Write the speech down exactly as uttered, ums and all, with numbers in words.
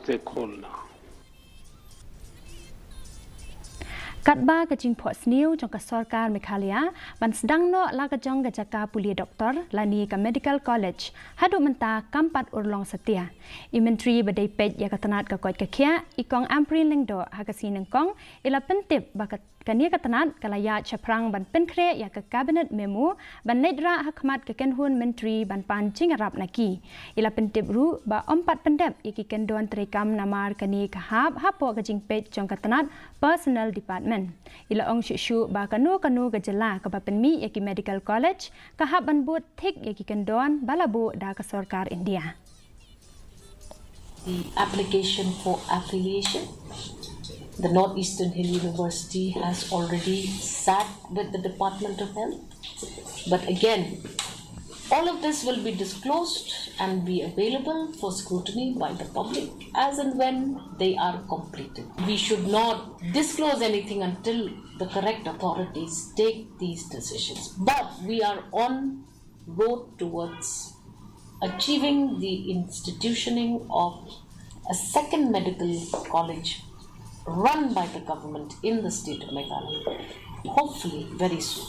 Te khol na. Katba ka jingphohsniew jong ka sorkar Meghalaya ban sdang noh la ka jong ka jaka pule doktor lane ka medical college haduh mynta kam pat urlong satia. I Myntri ba dei peit ïa ka tnat ka koit ka khiah, i Kong Ampareen Lyngdoh, ha ka sngi nyngkong i la pyntip ba ka kane ka tnat ka la ïaid shaphrang ban pynkhreh ïa ka cabinet memo ban leit rah ha khmat ka kynhun myntri ban pan jingïarap na ki. I la pyntip ruh ba ym pat pyndep ïa ki kyndon treikam namar kane ka hap hapoh ka jingpeit jong ka tnat personnel department. I la ong shuh shuh ba kano kano ka jylla kaba pynmih ïa ki medical college ka hap ban bud thik ïa ki kyndon ba la buh da ka sorkar India. The application for affiliation. The Northeastern Hill University has already sat with the Department of Health. But again, all of this will be disclosed and be available for scrutiny by the public as and when they are completed. We should not disclose anything until the correct authorities take these decisions. But we are on road towards achieving the institutioning of a second medical college run by the government in the state of Meghalaya, hopefully very soon.